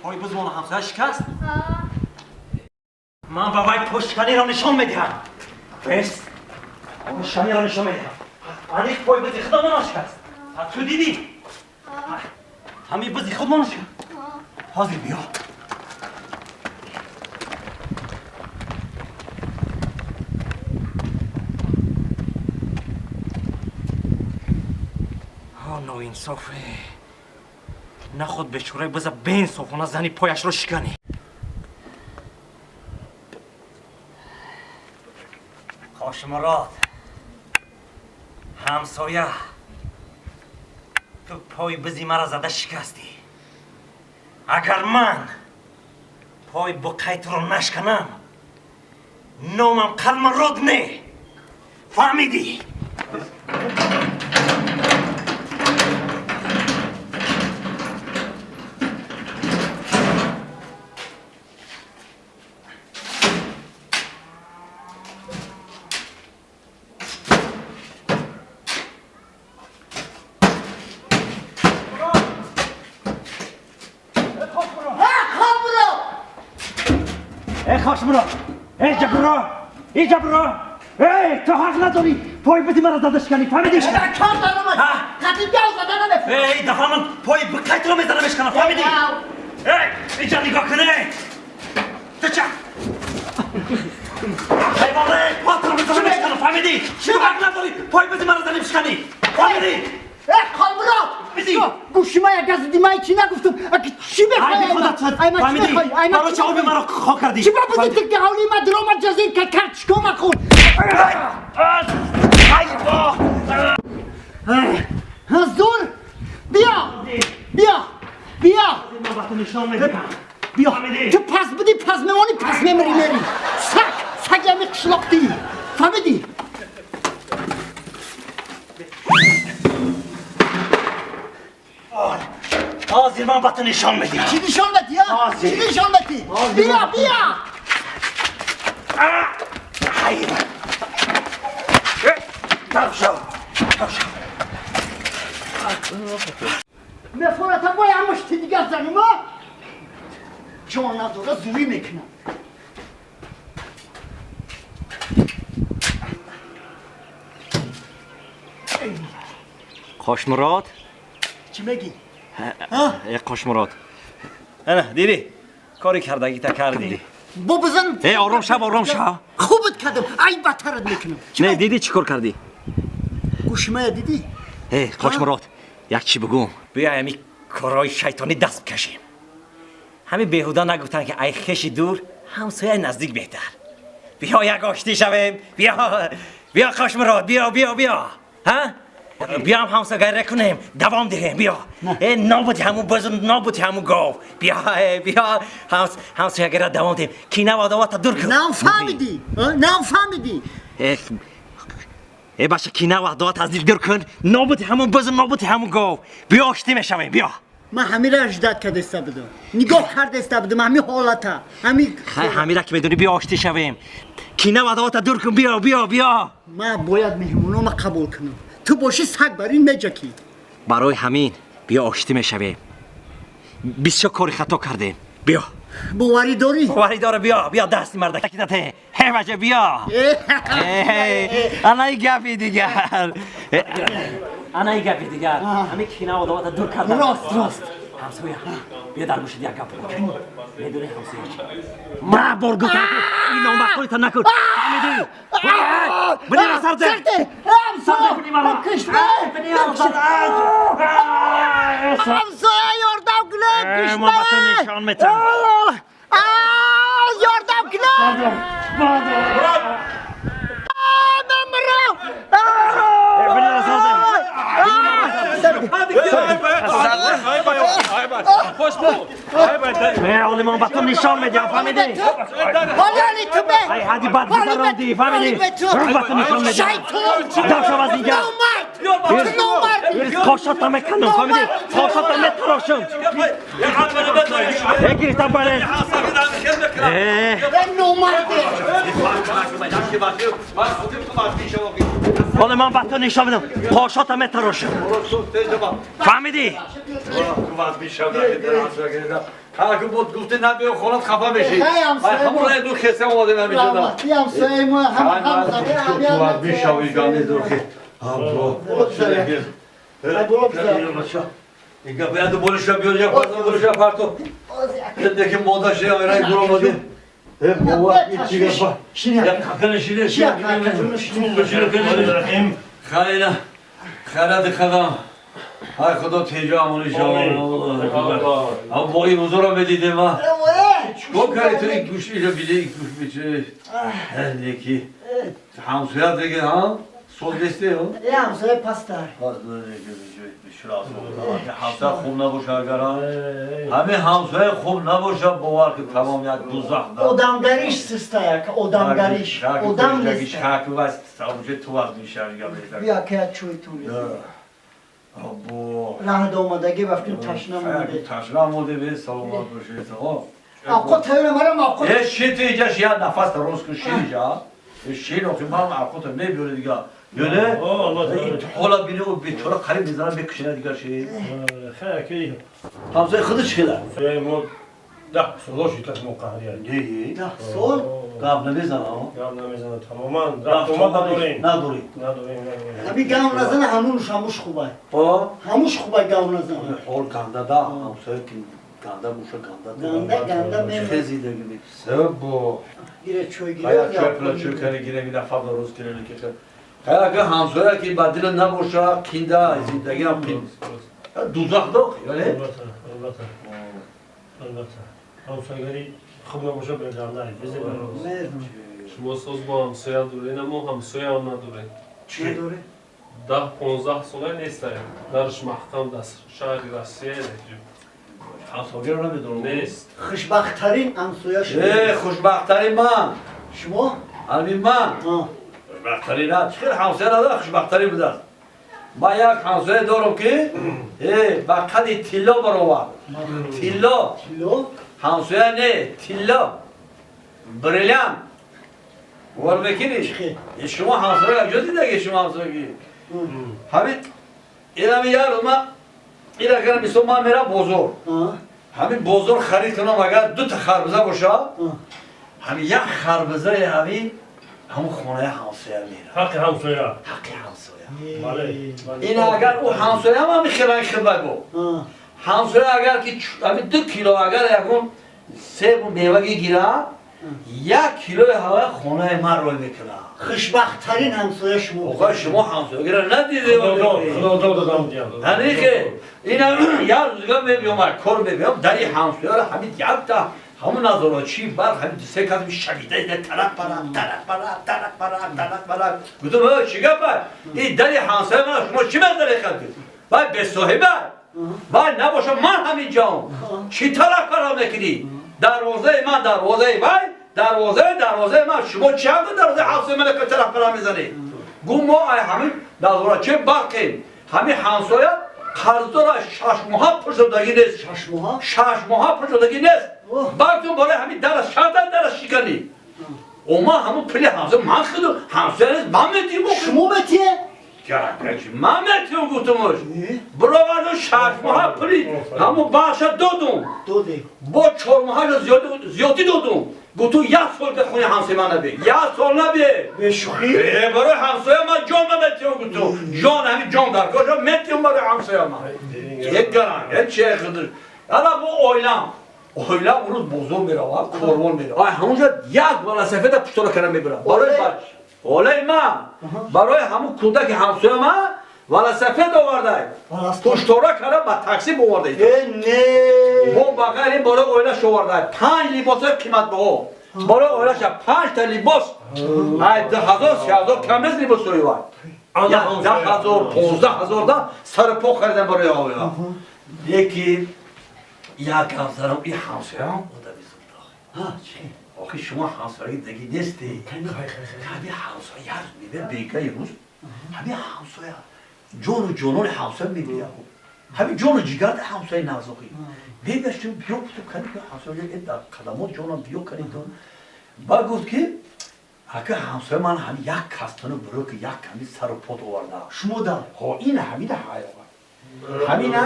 Пой бузмона ҳамсоя шикаст? Ман ба вай пуштшиканиро нишон медиҳам. Бес. Пуштшиканиро нишон медиҳам. Аниқ пой бузи худамона шикаст. Ту дидӣ? Ҳамин бузи худмона шикаст. Ҳозир биё. Ноинсофе. Наход бечораи биза беинсофона зани пояшро шиканӣ. Хошмурод, ҳамсоя, ту пои бизи маро зада шикастӣ. Агар ман пои буқаи туро нашканам, номам Қалмурод не. Фаҳмидӣ? Хошмурод, эй ҷабро, эй ҷабро, эй ту ҳақ надорӣ пои бизи маро зада шиканӣ, фаҳмидӣ? Кор даромад. Қадим гав зада намеф. Эй дафъа ман пои буқаи туро мезанам мешиканам, фаҳмидӣ? Эй, инҷа нигоҳ кун, эй. Ту ча? Ҳайвон, эй, пои туро мезанам мешиканам, фаҳмидӣ? Ту ҳақ надорӣ пои бизи маро зани мешиканӣ, фаҳмидӣ? Э, Қалмурод! Гӯши ма як газиди, ман чӣ нагуфтам? Аки чӣ мехоҳӣ? Айби худат шуд. Ай, ман чӣ Фаҳмидӣ? мехоҳӣ? Ай, ман Барои чӣ чӣ оби мехоҳӣ? маро хок кардӣ? Чӣ ба будӣ ки ҳавлии ман даромад ҷазир кард, карточка ма хӯрд? Зур! Биё! Биё! Биё! Ман ба ту нишон медиҳам. Биё! Фаҳмидӣ? Ту пас будӣ, пас мемонӣ, пас мемирӣ, мери. Саг! Саги ҳами қишлоқ тӣ. Фаҳмидӣ? Ҳозир ман ба ту нишон медиҳам. Чӣ нишон медиҳӣ, а? Ҳозир. Чӣ нишон медиҳӣ? Ҳозир. Биё, биё! Хайр. Тав шав. Тав шав. Мефоратам бой ҳамаш ти дигар занум, а? Ҷон надора, зурӣ мекунам. Хошмурод? Чӣ мегӣ? Хошмурод. Ана, дидӣ? Кори кардагита кардӣ. Бо бизан. Э, ором шав, ором шав. Хубат кардам, ай бадтарат мекунам. Не, дидӣ чӣ кор кардӣ? Гӯшимая дидӣ? Э, Хошмурод, як чӣ бигӯм. Биё ҳами корҳои шайтонӣ даст бикашем. Ҳами беҳуда нагуфтанд ки ай хеши дур ҳамсояи наздик беҳтар. Биё як оштӣ шавем. Биё, биё Хошмурод, биё, биё, биё. Ҳа? Биём ҳамсоягирӣ кунем, давом диҳем, биё. Э, нобуди ҳамун буз, нобуди ҳамун гов. Биё, э, биё, ҳамсоягириро давом диҳем. Кина ва адоватро дур кун. Нам фаҳмидӣ? Нам фаҳмидӣ? Э, э, баша, кина ва адоват аз дил дур кун. Нобуди ҳамун буз, нобуди ҳамун гов. Биё оштӣ мешавем, биё. Ман ҳамира ждат кардаиста будам. Нигоҳ кардаиста будам ҳамин ҳолата. Ҳамин Хай, ҳамира ки медонӣ, биё оштӣ шавем. Кина ва адоватро дур кун, биё, биё, биё. Ман бояд меҳмонома қабул кунам. Ту бошӣ саг бар ин меҷакӣ. Барои ҳамин биё оштӣ мешавем. Бисёр кори хато кардем. Биё. Боварӣ дорӣ? Боварӣ дорам, биё, биё дасти мардак дате. Ҳе бача, биё. Анаи гапи дигар. Анаи гапи дигар. Ҳамин кина ва адоватро дур кардам. Рост, рост. Ҳамсоя, биё дар гӯшат як гап бикун. Медонӣ ҳамсоя чӣ? Ман бор гуфтам ки ин номаъқулита накун. Фаҳмидӣ? Бини сарде. Сарде! Ҳамсоя! Ҳамсоя, ёрдам кунед! Ман ба ту нишон метам. Ёрдам кунед! Мемирам! Бини сарде. Оли ман ба ту нишон медиҳам, фаҳмидӣ? Ҳоли ту бе! Ай ҳади бад гузарондӣ, фаҳмидӣ? Ба ту нишон медиҳам. Шайтон! Дав шав аз инҷа. Номард! Ту номардӣ! Қошота меканам, фаҳмидӣ? Қошота метарошам. Э, гирифтам бале. Э. Номардӣ! Ҳоло ман ба ту нишон медиҳам. Қошота метарошам. Фаҳмидӣ? Ха ки буд гуфти набиё хонат хафа меши. Ҳамон рай дур хеса омадем ҳаминҷо. Раҳмати ҳамсояи мо ҳам ҳам бишави гани дур хе. Га баъд болиша биёр я пас болиша парту. Деки мода ши рай дур омади. Э бова чи гапа. Я какана шире шире. Хайра. Хайрат хадам. Ай худо теҷа амони шава. Ам бо ин ҳузура медидем ма. Чикор кардӣ ту ин гӯш иҷа биде ин гӯш биче. Неки. Ҳамсоя диге ҳа? Сол несте ҳо? Е ҳамсоя пастар. Пас неки биче бишра ҳамсоя хуб набоша агар ҳа? Ҳамин ҳамсоя хуб набоша бовар ки тамом як дузах да. Одамгариш систа як одамгариш. Одам нест. Хак вас самже ту вас мешавӣ гап. Бия ки чой ту. Або. Раҳ омадагӣ вақти ташна монде. Ташна монде бе саломат бошед. Авқот тайёр марам авқот. Э ши ту иҷа ши нафас рост кун ши иҷа. Ши охи ман авқот мебиёре дига. Ё не? Ҳола бини ӯ бечора қариб мезанад мекушина дигар ши. Хай ки. Ҳамсояи худаш чӣ хела? Мо 10 сол шид мо қаҳрия. Не. 10 сол? Гап намезанад? Гап намезанад тамоман. Рафтомад надорем. Надорем. Надорем. Ҳами гап назана ҳамунш ҳамуш хубай. Ҳамуш хубай гап назана. Ҳол ганда да ҳамсоя ки ганда буша ганда. Ганда ганда мем. Чӣ зиндагӣ мекунӣ? Бо. Гире чой гире. Ая чой пула чой кани гире мина фаб роз гире ки. Ая ки ҳамсоя ки ба дил набоша қинда зиндагӣ ҳам қин. Дузах дох, ё не? Албатта, албатта. Албатта. Ҳамсоягари хуб набоша беганда. Шумо соз бо ҳамсоя доред, мо ҳамсояам надорем. Чӣ доред? 10-15 сола нестаем. Дарш маҳкам дар шаҳри Россия неҷиб. Ҳамсояро намедонам. Нест. Хушбахттарин ҳамсоя шумо. Э, хушбахттарин ман. Шумо? Ҳамин ман. Хушбахттарин на. Чӣ хел ҳамсоя надорам, хушбахттарин будааст. Ман як ҳамсоя дорам ки ба қади тилло баровард. Тилло. Тилло? Ҳамсоя не, тилло. Бриллиант. Бовар мекунӣ? Шумо ҳамсоя ҷо дидаги шумо ҳамсоягӣ? Ҳамин инами як рӯз ман ин агар мисол ман мерам бозор. Ҳамин бозор харид кунам агар дута харбуза боша, ҳамин як харбузаи ҳамин ҳамун хонаи ҳамсоя мерам. Ҳаққи ҳамсоя. Ҳаққи ҳамсоя. Ин агар ӯ ҳамсояам ҳамин хелаи хидмат бо. Ҳамсоя агар ки ҳамин 2 кило агар ягон себу мева гирад, 1 килои ҳаваи хонаи ман рой мекунад. Хушбахттарин ҳамсоя шумо. Оға шумо ҳамсоягиро надидед. Худо додам диям. Ҳамин ки ина як рӯзга мебиём, кор мебиём, дари ҳамсояро ҳамин якта ҳамун назорачи барқ ҳамин се кас шавида тарак парак тарак парак тарак парак тарак парак. Гуфтам чӣ гап аст? Ин дари ҳамсоя ман шумо чӣ мезанед хадид? Вай бесоҳиба. Вай набоша ман ҳамин ҷом. Чӣ тарак парак мекунӣ? Дарвозаи ман дарвозаи вай, дарвозаи ман шумо чӣ ҳаққ дарвозаи ҳамсояи ман ки тарак парак мезанед? Гум мо ай ҳамин назорачи барқем. Ҳамин ҳамсоя қарздора 6 моҳа пул шудагӣ нест. 6 моҳа? 6 моҳа пул шудагӣ нест. Баъдтун барои ҳамин дарас шарта дарас шиканӣ. Ома ҳамун пули ҳамсоя ман хиду ҳамсоя нест ман метиҳам. Шумо метиҳед? Ман метиҳам гуфтумуш. Бароварду 6 моҳа пули ҳамун баъша додум. Бо 4 моҳа зиёдӣ додум. Гуфту 1 сол ки хони ҳамсоя ман набе. 1 сол набе. Бешӯхӣ? Барои ҳамсоя ман ҷон наметиҳам гуфту. Ҷон ҳамин ҷон дар кожа метиҳам барои ҳамсоя ман. Як гаранг, як чиз худаш. Ала бо оилам. Оилам рӯз бозор меравад, корвон меравад. Ай ҳамонҷо як велосипеда пуштора кара мебарам. Барои бач. Олаи ман. Барои ҳамун кӯдаки ҳамсоя ман велосипед овардай. Пуштора кара ба такси бовардай. Не. Бо ба ғайр ин барои оилаш овардай. 5 либосҳои қиматбаҳо. Барои оилаша 5 та либос. Ай 2000, 3000 кам нест либосҳои вай. 10000, 15000 да сари по харидам барои оила. Яки як ҳамсарам, ин ҳамсоям одами зуддох. Охи шумо ҳамсояги диги нестед. Ҳамин ҳамсоя як мебия бегаи рӯз. Ҳамин ҳамсоя ҷону ҷонони ҳамсоя мебия. Ҳамин ҷону ҷигарда ҳамсояи нағзоқӣ. Бебия шумо биё гуфтам кани биё ҳамсоя дар қадамот ҷонам биё кани то. Баъд гуфт ки ака ҳамсоя ман ҳамин як кастану биро ки як ками сару пот оварда. Шумо да? Ҳо ин ҳамида ҳайва. Ҳамина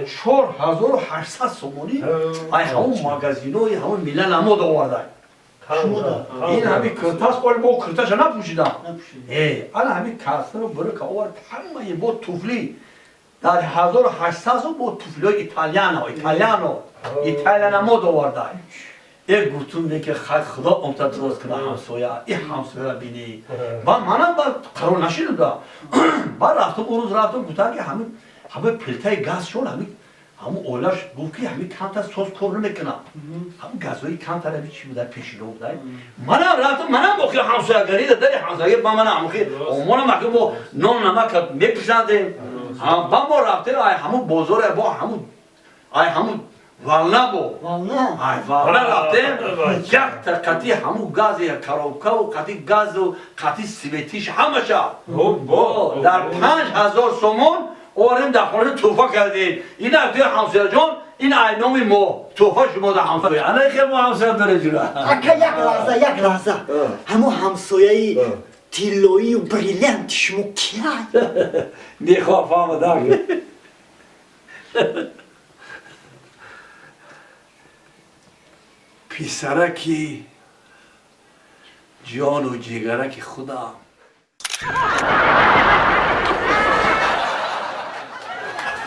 4800 сомонӣ ай ҳамон магазинои ҳамон миллал амод овардай. Ин ҳами киртас оли бо кирташа напӯшидам. Ана ҳами касро бурика овард ҳамаи бо туфли дар 1800 сом бо туфлиҳои италиано италиано италианамод овардай. Э гуфтум ки хай худо омта дуруст кунад ҳамсоя, и ҳамсояра бинӣ. Ба манам ба қарор нашидуда. Ба рафтум он рӯз рафтум гуфтам ки ҳамин ҳама плитаи газ шон ҳамин ҳамун оилаш гуфт ки ҳамин камтар соз кор намекунад. Ҳамун газҳои камтар ҳами чӣ буда пешино буда. Манам рафтум манам охир ҳамсоягарӣ дари ҳамсоягарӣ ба манам охир омонам охир бо нон намак мепӯшандем. Ба мо рафтем ай ҳамун бозор бо ҳамун ай ҳамун вална бо. Ай вална рафтем якта қати ҳамун гази коробкаву қати газу қати светиш ҳамаша. Дар 5000 сомон овардем дар хона тӯҳфа кардем. Ин аз ҳамсояҷон ин ай номи мо тӯҳфа шумо дар ҳамсоя. Ана хел мо ҳамсоя дорем ҷура. Ака як лаҳза, як лаҳза. Ҳамон ҳамсояи тиллоию бриллианти шумо кияй? Мехоҳам фаҳмадам. Писараки ҷону ҷигараки худам.